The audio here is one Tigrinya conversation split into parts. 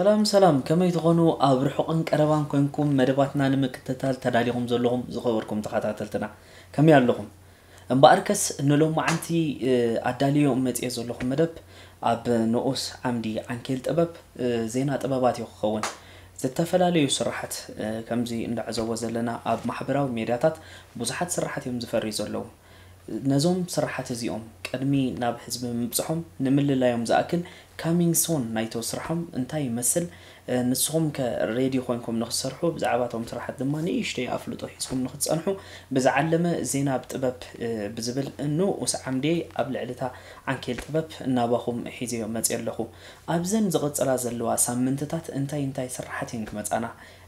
ሰላም ሰላም፣ ከመይ ትኾኑ? ኣብ ርሑቕን ቀረባን ኮንኩም መደባትና ንምክትታል ተዳሊኹም ዘለኹም ዝኸበርኩም ተኸታተልትና፣ ከመይ ኣለኹም? እምበኣርከስ ንሎማዓንቲ፣ እ፣ ኣዳልዮ መጽየ ዘለኹ መደብ ኣብ ንኡስ ዓምዲ ዓንኬል ጥበብ፣ እ፣ ዜና ጥበባት እዩ ክኸውን። ዝተፈላለዩ ስራሓት፣ እ፣ ከምዚ እንዳዕዘቦ ዘለና ኣብ ማሕበራዊ ሜድያታት ብዙሓት ስራሓት እዮም ዝፈርዩ ዘለዉ። ነዞም ስራሓት እዚኦም ቅድሚ ናብ ህዝቢ ምብጽሖም ንምልላዮም ዝኣክል፣ ካሚንግ ሶን ናይቶ ስራሖም እንታይ ይመስል፣ እ፣ ንስኹም ከ ሬዲ ኮይንኩም ንኽትሰርሑ፣ ብዛዕባ እቶም ስራሓት ድማ ንእሽተይ ኣፍልጦ ሒዝኩም ንኽትጸንሑ ብዝዓለመ ዜና ኣብ ጥበብ፣ እ፣ ብዝብል ንኡስ ዓምዴ ኣብ ልዕሊ እታ ዓንኬል ጥበብ እናባኹም ሒዘዮ መጽየ ኣለኹ። ኣብዘን ዝቕጽላ ዘለዋ ሳምንትታት እንታይ እንታይ ስራሓት እየን ክመጻና?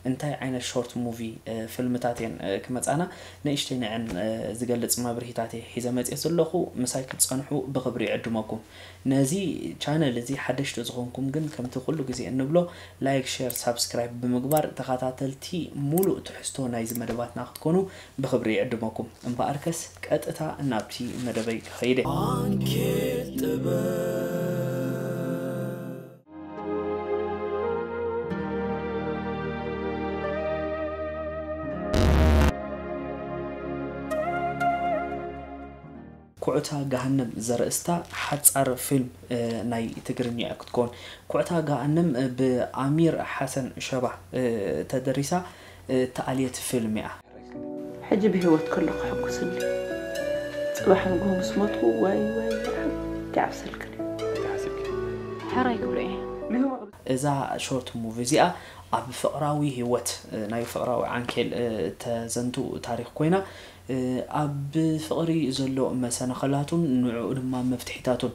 እንታይ ዓይነት ሾርት ሙቪ፣ እ፣ ፊልምታት እየን፣ እ፣ ክመጻና? ንእሽተይ ንዐን፣ እ፣ ዝገልጽ መብርሂታት እየ ሒዘ መጽየ ዘለኹ። ምሳይ ክትጸንሑ ብኽብሪ ይዕድመኩም። ነዚ ቻነል እዚ ሓደሽቲ ዝኾንኩም ግን ከምቲ ኩሉ ግዜ እንብሎ ላይክ፣ ሼር፣ ሳብስክራይብ ብምግባር ተኸታተልቲ ሙሉእ ትሕዝቶ ናይዚ መደባትና ክትኮኑ ብኽብሪ ይዕድመኩም። እምበኣርከስ ቀጥታ ናብቲ መደበይ ክኸይድ እየ። ዓንኬል ጥበብ። ኩዕታ ገሃነም ዘርእስታ ሓጻር ፊልም፣ እ፣ ናይ ትግርኛ እያ ክትኮን። ኩዕታ ገሃነም፣ እ፣ ብኣሚር ሓሰን ሸባ፣ እ፣ ተደሪሳ፣ እ፣ እተኣልየት ፊልም እያ። ሕጂ ብህይወት ከለኹ ሕጉስኒ። ጽባሕ ንግሆ ምስ ሞትኩ ዋይ ዋይ ሓንቲ ዓብሰልክን። ሕራይ ክብሎ እየ። እዛ ሾርት ሙቪ እዚኣ ኣብ ፍቕራዊ ህይወት፣ እ፣ ናይ ፍቕራዊ ዓንኬል፣ እ፣ ተዘንቱ ታሪኽ ኮይና፣ እ፣ ኣብ ፍቕሪ ዘሎ መሰናኸላቱን ንዕኡ ድማ መፍትሒታቱን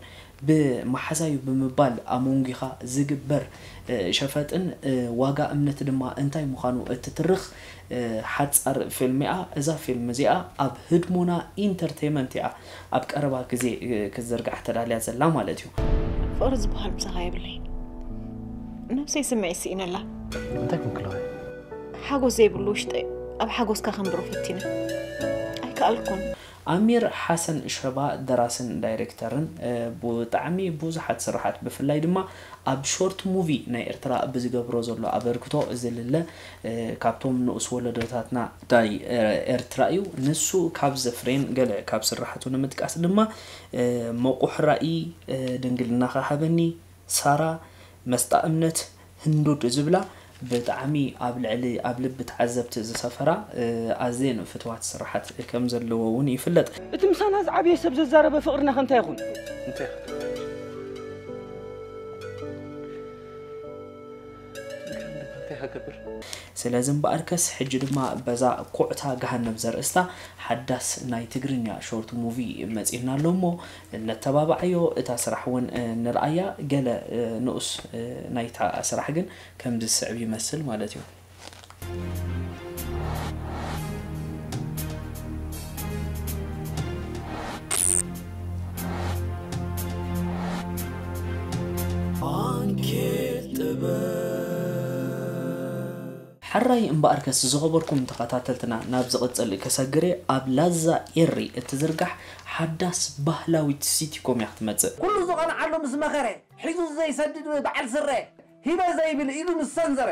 ብመሓዛዩ ብምባል ኣሞንጊኻ ዝግበር፣ እ፣ ሸፈጥን፣ እ፣ ዋጋ እምነት ድማ እንታይ ምዃኑ እትትርኽ፣ እ፣ ሓጻር ፊልም እያ። እዛ ፊልም እዚኣ ኣብ ህድሞና ኢንተርቴይመንት እያ ኣብ ቀረባ ግዜ፣ እ፣ ክትዝርጋሕ ተዳልያ ዘላ ማለት እዩ። ፍቕሪ ዝበሃል ምሳኻ የብለይ። ነብሰይ ስምዒት ስኢነላ። እንታይ ኮንክለዋይ? ሓጎስ ዘይብሉ ውሽጠይ ኣብ ሓጎስካ ከንብሮ ፈቲነ። ኣይከኣልኩን። ኣሚር ሓሰን ሸባ ደራስን ዳይሬክተርን፣ እ፣ ብጣዕሚ ብዙሓት ስራሓት ብፍላይ ድማ ኣብ ሾርት ሙቪ ናይ ኤርትራ ብዝገብሮ ዘሎ ኣበርክቶ ዝልለ፣ እ፣ ካብቶም ንኡስ ወለዶታትና ናይ፣ እ፣ ኤርትራ እዩ። ንሱ ካብ ዘፍረየን ገለ ካብ ስራሓቱ ንምጥቃስ ድማ፣ እ፣ መቑሕ ራኢ፣ እ፣ ድንግልናኻ ሃበኒ፣ ሳራ፣ መስጣ እምነት፣ ህንዱድ ዝብላ ብጣዕሚ ኣብ ልዕሊ ኣብ ልቢ ተዓዘብቲ ዝሰፈራ፣ እ፣ ኣዝየን ፍትዋት ስራሓት ከም ዘለዎ እውን ይፍለጥ። እቲ ምሳና ዝዓበየ ሰብ ዘዛረበ ፍቕርና ከ እንታይ ይኹን? እንታይ ይኽእል? እንታይ ክገብር? ስለዚ እምበኣርከስ ሕጂ ድማ በዛ ኩዕታ ገሃነም ዘርእስታ ሓዳስ ናይ ትግርኛ ሾርት ሙቪ መጺእና ኣሎ እሞ ነተባብዓዮ፣ እታ ስራሕ እውን፣ እ፣ ንርኣያ። ገለ፣ እ፣ ንኡስ፣ እ፣ ናይታ ስራሕ ግን ከምዚ ዝስዕብ ይመስል ማለት እዩ። ዓንኬል ጥበብ። ሕራይ እምበኣርከስ ዝኸበርኩም ተኸታተልትና፣ ናብ ዝቕጽል ከሰግር እየ። ኣብ ላዛ ኤሪ እትዝርጋሕ ሓዳስ ባህላዊት ሲቲኮም እያ ክትመጽእ። ኩሉ ዝቐንዓሉ ምስ መኸረ፣ ሒዙ ዘይሰድድ በዓል ስረ፣ ሂበ ዘይብል ኢዱ ምስ ሰንዘረ፣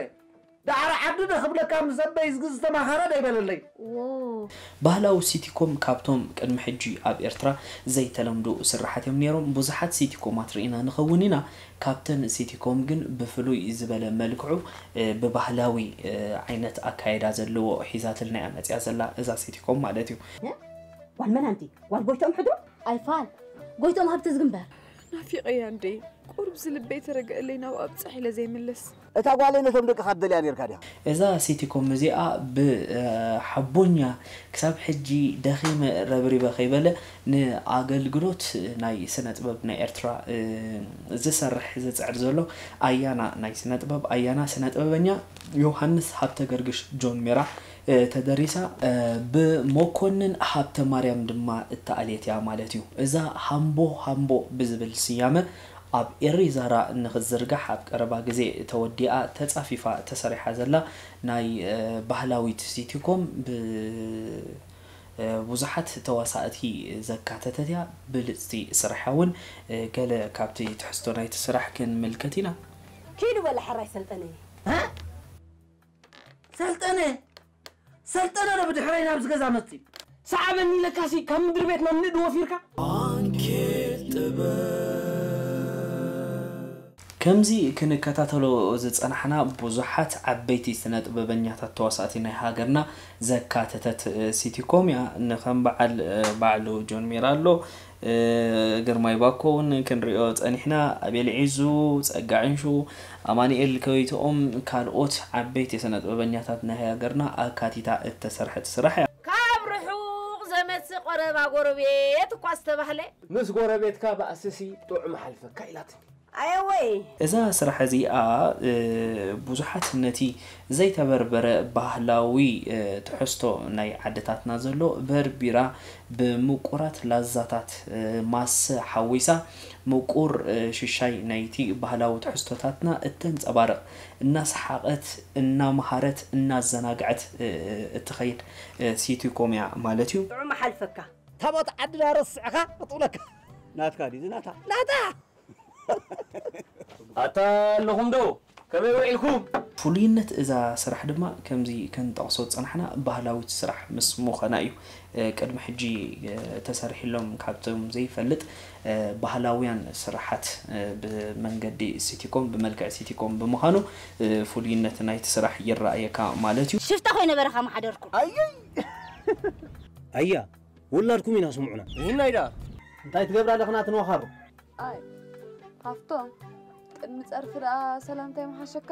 ዳዕሮ ዓዲ ዶ ክብለካ ምስ ኣበይ ዝግ ዝተማኸረ ዶ ይበለለይ። ዎ። ባህላዊ ሲቲኮም ካብቶም ቅድሚ ሕጂ ኣብ ኤርትራ ዘይተለምዱ ስራሓት እዮም ነይሮም። ብዙሓት ሲቲኮማት ርኢና ንኸውን ኢና። ካብተን ሲቲኮም ግን ብፍሉይ ዝበለ መልክዑ፣ እ፣ ብባህላዊ፣ እ፣ ዓይነት ኣካይዳ ዘለዎ ሒዛትልና እያ መጽያ ዘላ እዛ ሲቲኮም ማለት እዩ። ጓል መን ኣንቲ? ጓል ጎይትኦም ሕዱር? ኣይፋል። ጎይትኦም ሃብተ ዝግንበር። ናፊቐያ እንዴ? ቁሩብ ዝልበይ ተረግአለይ ናብ ኣብጽሕ ኢለ ዘይምለስ። እታ ጓለይ ነቶም ደቅኻ ትደልያ ኔርካ ዲኻ? እዛ ሲቲኮም እዚኣ ብ፣ እ፣ ሓቦኛ ክሳብ ሕጂ ደኺመ ረብሪበ ከይበለ ንኣገልግሎት ናይ ስነ ጥበብ ናይ ኤርትራ፣ እ፣ ዝሰርሕ ዝጽዕር ዘሎ ኣያና ናይ ስነ ጥበብ ኣያና ስነ ጥበበኛ ዮሃንስ ሃብተ ገርግሽ ጆን ሜራ፣ እ፣ ተደሪሳ፣ እ፣ ብመኮንን ሃብተ ማርያም ድማ እተኣልየት እያ ማለት እዩ። እዛ ሃምቦ ሃምቦ ብዝብል ስያመ ኣብ ኤሪ ዛራ ንኽትዝርጋሕ ኣብ ቀረባ ግዜ ተወዲኣ ተጻፊፋ ተሰሪሓ ዘላ ናይ፣ እ፣ ባህላዊት ሲቲኮም ብ-፣ እ፣ ብዙሓት ተዋሳእቲ ዘካተተት እያ። ብልጽቲ ስራሓ እውን፣ እ፣ ገለ ካብቲ ትሕዝቶ ናይቲ ስራሕ ክንምልከት ኢና። ኪዱ በለ ሕራይ ሰልጠነ። ሰልጠነ ሰልጠነ ዶ ብድሕረይ ናብዚ ገዛ መፂ? ሰዓበኒ ኢለካሲ ካብ ምድሪ ቤት ናብ ንእድ ወፊርካ። ከምዚ ክንከታተሎ ዝጸናሕና ብዙሓት ዓበይቲ ስነ ጥበበኛታት ተዋሳእቲ ናይ ሃገርና ዘካተተት ሲቲኮም እያ። ንከም በዓል ባዕሉ ጆን ሜራሎ፣ ግርማይ ባኮ እውን ክንሪኦ ጸኒሕና፣ ኣቤል ዒዙ፣ ጸጋ ዕንሹ፣ ኣማኑኤል ከበይትኦም ካልኦት ዓበይቲ ስነ ጥበበኛታት ናይ ሃገርና ኣካቲታ እተሰርሐት ስራሕ እያ። ካብ ርሑቕ ዘመጽእ ቆረባ ጎረቤት እኳ ዝተባህለ። ምስ ጎረቤትካ ባእስሲ ጥዑም ሓልፈካ ኢላትኒ። ኣየወይ! እዛ ስራሕ እዚኣ ብዙሓት ነቲ ዘይተበርበረ ባህላዊ ትሕዝቶ ናይ ዓድታትና ዘሎ በርቢራ ብምቁራት ላዛታት ማሰ ሓዊሳ ምቁር ሽሻይ ናይቲ ባህላዊ ትሕዝቶታትና እተንጸባርቕ እናሰሓቐት እናመሃረት እናዘናግዐት እትኸይድ ሲቲኮም እያ ማለት እዩ። ጥዑም ሓልፈካ። ታቦት ዓድና ረስዕኻ ክጥውለካ ናትካ ድዩ ናታ ናታ ኣታ ኣለኹም ዶ ከመይ ውዒልኩም? ፍሉይነት እዛ ስራሕ ድማ ከምዚ ክንጠቕሶ ዝጸናሕና ባህላዊት ስራሕ ምስ ምዃና እዩ። ቅድሚ ሕጂ ተሰሪሕሎም ካብቶም ዘይፈልጥ ባህላውያን ስራሓት ብመንገዲ ሲቲኮም ብመልክዕ ሲቲኮም ብምዃኑ ፍሉይነት ናይቲ ስራሕ ይረኣየካ ማለት እዩ። ሽፍታ ኮይነ በረኻ ምሓደርኩ። ኣያ ውላድኩም ኢና ስምዑና። ይህናይ ደኣ እንታይ ትገብራ ኣለኽና ትንዋኻሩ? ኣይ ሃፍቶም ቅድሚ ጸርፊ ደኣ ሰላምታይ ምሓሸካ።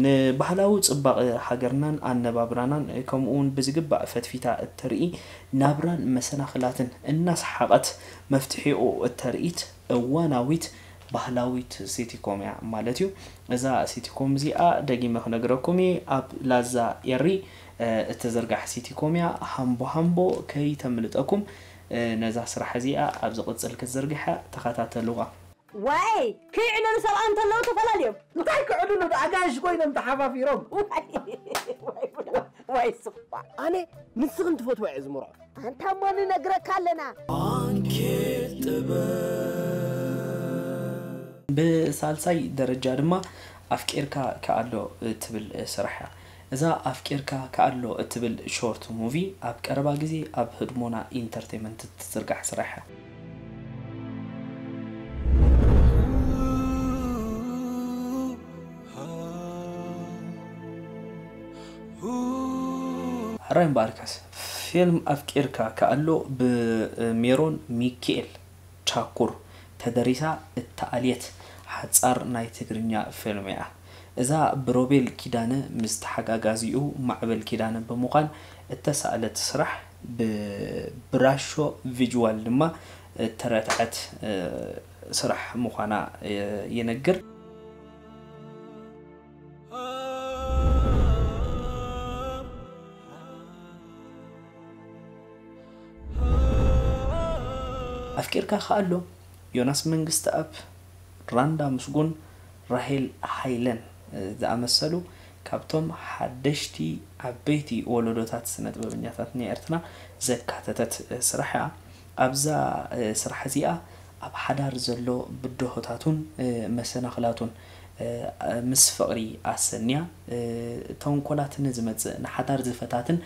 ንባህላዊ ጽባቐ ሃገርናን ኣነባብራናን ከምኡ እውን ብዝግባእ ፈትፊታ እተርኢ ናብራን መሰናኽላትን እናሰሓቐት መፍትሒኡ እተርኢት እዋናዊት ባህላዊት ሲቲኮም እያ ማለት እዩ። እዛ ሲቲኮም እዚኣ ደጊመ ክነግረኩም እየ ኣብ ላዛ ኤሪ እትዝርጋሕ ሲቲኮም እያ። ሃምቦ ሃምቦ ከይተምልጠኩም። ነዛ ስራሕ እዚኣ ኣብ ዝቕጽል ክትዝርግሐ ተኸታተልዋ። ዋይ ክዕልሉ ሰብኣ እንተለዉ ተፈላልዮም። እንታይ ክዕልሉ ኣጋይሽ ኮይኖም ተሓፋፊሮም። ዋይ ስባ። ኣነ ንስኽን ትፈትዋ እየ ዝምርዖ። ኣንታ እሞ ንነግረካ ኣለና። ብሳልሳይ ደረጃ ድማ ኣፍቂርካ ከኣሎ እትብል ስራሕ እያ። እዛ ኣፍቂርካ ከኣሎ እትብል ሾርት ሙቪ ኣብ ቀረባ ግዜ ኣብ ህድሞና ኢንተርቴመንት እትዝርጋሕ ስራሕ እያ። ሕራይ እምበኣርከስ ፊልም ኣፍቂርካ ከኣሎ ብሜሮን ሚኪኤል ቻኩር ተደሪሳ እተኣልየት ሓጻር ናይ ትግርኛ ፊልም እያ። እዛ ብሮቤል ኪዳነ ምስ ተሓጋጋዚኡ ማዕበል ኪዳነ ብምዃን እተሳእለት ስራሕ ብብራሾ ቪጅዋል ድማ እተረትዐት ስራሕ ምዃና ይነግር። ኣፍቂርካ ከኣሎ ዮናስ መንግስተኣብ፣ ራንዳ ምስጉን፣ ራሄል ሃይለን ዝኣመሰሉ ካብቶም ሓደሽቲ ዓበይቲ ወለዶታት ስነ ጥበበኛታት ናይ ኤርትራ ዘካተተት ስራሕ እያ። ኣብዛ ስራሕ እዚኣ ኣብ ሓዳር ዘሎ ብድሆታቱን መሰናኽላቱን ምስ ፍቕሪ ኣሰንያ ተንኮላት ንዝመጽእ ንሓዳር ዝፈታትን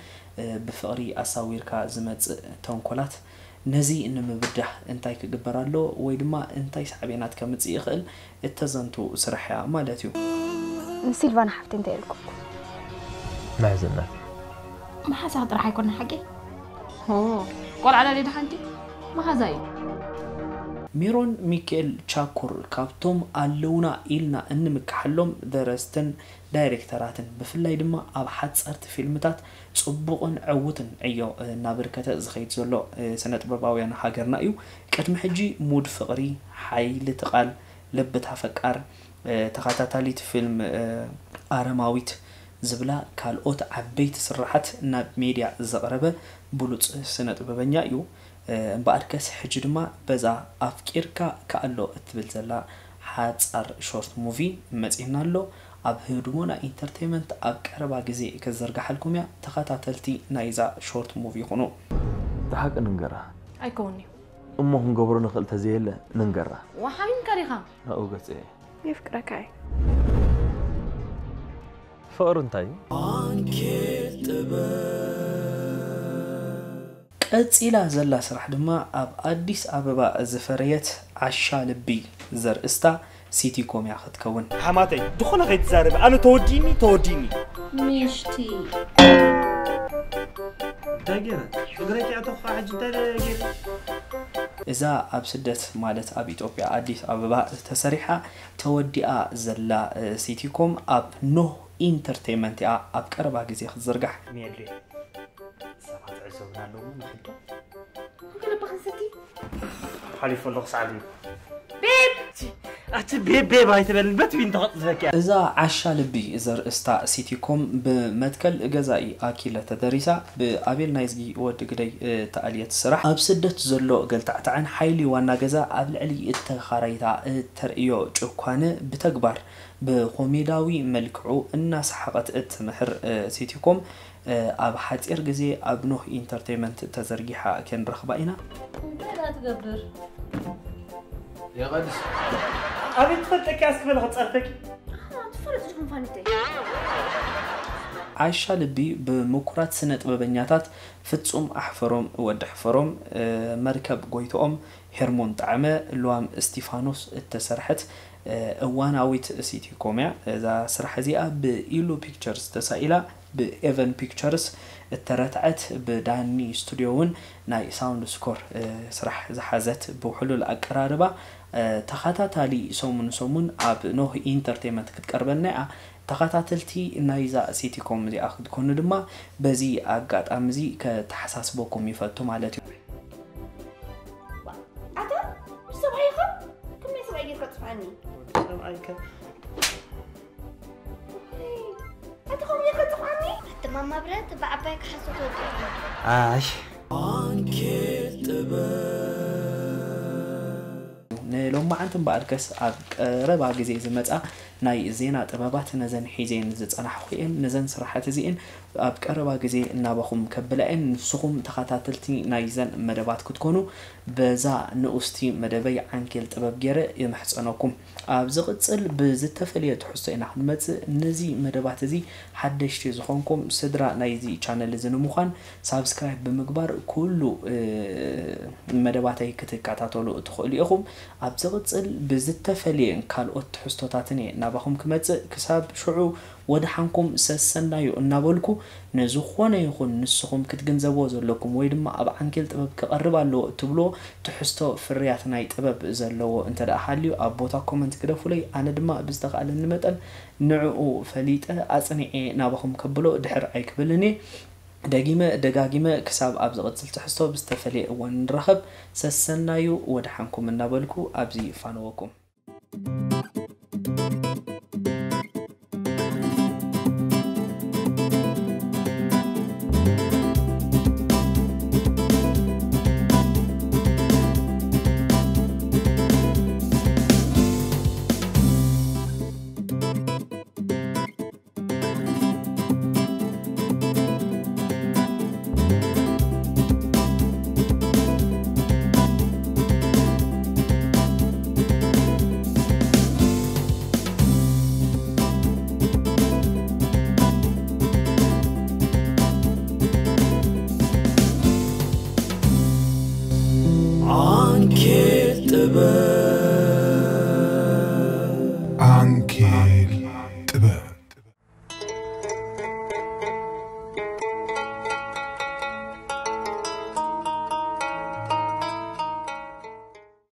ብፍቕሪ ኣሳዊርካ ዝመጽእ ተንኮላት ነዚ ንምብዳህ እንታይ ክግበር ኣለዎ ወይ ድማ እንታይ ሳዕቤናት ከምጽእ ይኽእል እተዘንቱ ስራሕ እያ ማለት እዩ። ንሲልቫና ሓፍቲ እንታይ ኢልኩም? መሕዝነት መሓዛኺ ጥራሕ ኣይኮነ ሓቂ ቆልዓ ላሊ ድሓንቲ መሓዛ እዩ። ሜሮን ሚካኤል ቻኩር ካብቶም ኣለውና ኢልና እንምክሓሎም ደረስትን ዳይሬክተራትን ብፍላይ ድማ ኣብ ሓፀርቲ ፊልምታት ፅቡቕን ዕዉትን ዕዮ እናበርከተ ዝኸይድ ዘሎ ስነ ጥበባውያን ሃገርና እዩ። ቅድሚ ሕጂ ሙድ ፍቕሪ፣ ሓይሊ ትቓል፣ ልብታ ፈቃር፣ ተኸታታሊት ፊልም ኣረማዊት ዝብላ ካልኦት ዓበይቲ ስርሓት ናብ ሜድያ ዘቕረበ ብሉፅ ስነ ጥበበኛ እዩ። እምበኣርከስ ሕጂ ድማ በዛ ኣፍቂርካ ከኣሎ እትብል ዘላ ሓፃር ሾርት ሙቪ መፂና ኣሎ። ኣብ ህድሞና ኢንተርቴይመንት ኣብ ቀረባ ግዜ ክዝርግሓልኩም እያ። ተኸታተልቲ ናይዛ ሾርት ሙቪ ኩኑ። ብሓቂ ንንገራ። ኣይከውን እዩ። እሞ ክንገብሮ ንኽእል ተዘየለ ንንገራ። ወሓይን ከሪኻ። ናብኡ ገፀ እየ። የፍቅረካ እየ። ፍቕሪ እንታይ እዩ? ቀጺላ ዘላ ስራሕ ድማ ኣብ ኣዲስ ኣበባ ዝፈረየት ዓሻ ልቢ ዘርእስታ ሲቲ ኮም እያ ክትከውን። ሓማተይ ዝኾነ ከይትዛረቢ፣ ኣነ ተወዲኒ ተወዲኒ። ምሽቲ እንታይ ገይረ? እግረይ ኪዕቶ ከዓ ሕጂ እንታይ ገይረ? እዛ ኣብ ስደት ማለት ኣብ ኢትዮጵያ ኣዲስ ኣበባ ተሰሪሓ ተወዲኣ ዘላ ሲቲኮም ኣብ ኖህ ኢንተርቴይመንት እያ ኣብ ቀረባ ግዜ ክትዝርጋሕ። ሜሉ ሰባት ዕዘቡና ኣለዉ ንክዶ ክልብኻ ሰቲ ሓሊፉ ኣለኹ ሰዓት እዩ። ቤብ ኣቲ ቤብ ቤብ ኣይትበል በትዊን ተቐጥዝበኪ። እዛ ዓሻ ልቢ ዘርእስታ ሲቲኮም ብመትከል ገዛኢ ኣኪለ ተደሪሳ ብኣቤል ናይዝጊ ወዲ ግደይ እተኣልየት ስራሕ ኣብ ስደት ዘሎ ገልታዕታዕን ሓይሊ ዋና ገዛ ኣብ ልዕሊ እተኻራይታ እተርእዮ ጭኳነ ብተግባር ብኮሜዳዊ መልክዑ እናሰሓቐት እትምህር ሲቲኮም ኣብ ሓፂር ግዜ ኣብ ኖህ ኢንተርቴይመንት ተዘርጊሓ ክንረኽባ ኢና። እንታይ ደኣ ትገብር? የቐድስ ኣቤት ትፈልጠኪ ኣስክበለ ክፀርፈኪ ትፈልጥ ዝኾን ፋኒተይ ዓሻ ልቢ ብምኩራት ስነ ጥበበኛታት ፍጹም ኣሕፈሮም ወዲ ሕፈሮም፣ መርከብ ጎይትኦም፣ ሄርሞን ጣዕመ፣ ልዋም እስቲፋኖስ እተሰርሐት እዋናዊት ሲቲኮም እያ። እዛ ስራሕ እዚኣ ብኢሉ ፒክቸርስ ተሳኢላ ብኤቨን ፒክቸርስ እተረትዐት ብዳኒ ስቱዲዮ እውን ናይ ሳውንድ ስኮር ስራሕ ዝሓዘት ብውሕሉል ኣቀራርባ ተኸታታሊ ሰሙን ሰሙን ኣብ ኖህ ኢንተርቴይመንት ክትቀርበልና እያ። ተኸታተልቲ ናይዛ ሲቲኮም እዚኣ ክትኮኑ ድማ በዚ ኣጋጣሚ እዚ ከተሓሳስበኩም ይፈቱ ማለት እዩ። ኣታ ምስ ሰብኣይ ኢኻ ከመይ ሰብኣይ ጌርካ ትፅፍዓኒ ሰብኣይከ ኣታ ከምኡ ጌርካ ትፅፍዓኒ እትማማ ብረት ብዓባይ ክሓሶት ወዲኦም ኣይ ንሎማዓንቲ እምበኣርከስ ኣብ ቀረባ ግዜ ዝመፃ ናይ ዜና ጥበባት ነዘን ሒዘን ዝፀናሕኩ እየን። ነዘን ስራሓት እዚኤን ኣብ ቀረባ ግዜ እናባኹም ከብላ እየን። ንስኹም ተኸታተልቲ ናይዘን መደባት ክትኮኑ በዛ ንኡስቲ መደበይ ዓንኬል ጥበብ ገይረ ይምሕፀነኩም። ኣብ ዝቕፅል ብዝተፈለየ ትሕዝቶ ኢና ክንመፅእ። ነዚ መደባት እዚ ሓደሽቲ ዝኾንኩም ስድራ ናይዚ ቻነል እዚ ንምዃን ሳብስክራይብ ብምግባር ኩሉ መደባተይ ክትከታተሉ ትኽእሉ ኢኹም። ኣብ ዝቕፅል ብዝተፈለየን ካልኦት ትሕዝቶታትን እየ ናባኹም ክመፅእ። ክሳብ ሽዑ ወድሓንኩም ሰሰናዩ እናበልኩ ንዝኾነ ይኹን ንስኹም ክትግንዘብዎ ዘለኩም ወይ ድማ ኣብ ዓንኬል ጥበብ ክቐርብ ኣለዎ እትብልዎ ትሕዝቶ ፍርያት ናይ ጥበብ ዘለዎ እንተ ደኣ ሃልዩ ኣብ ቦታ ኮመንት ግደፉለይ። ኣነ ድማ ብዝተኻእለኒ መጠን ንዕኡ ፈሊጠ ኣጽኒዐ ናባኹም ከብሎ ድሕር ኣይክብልን እየ። ደጊመ ደጋጊመ ክሳብ ኣብ ዝቕጽል ትሕዝቶ ብዝተፈለየ እዋን ንራኸብ። ሰሰናዩ ወድሓንኩም እናበልኩ ኣብዚ ይፋነወኩም።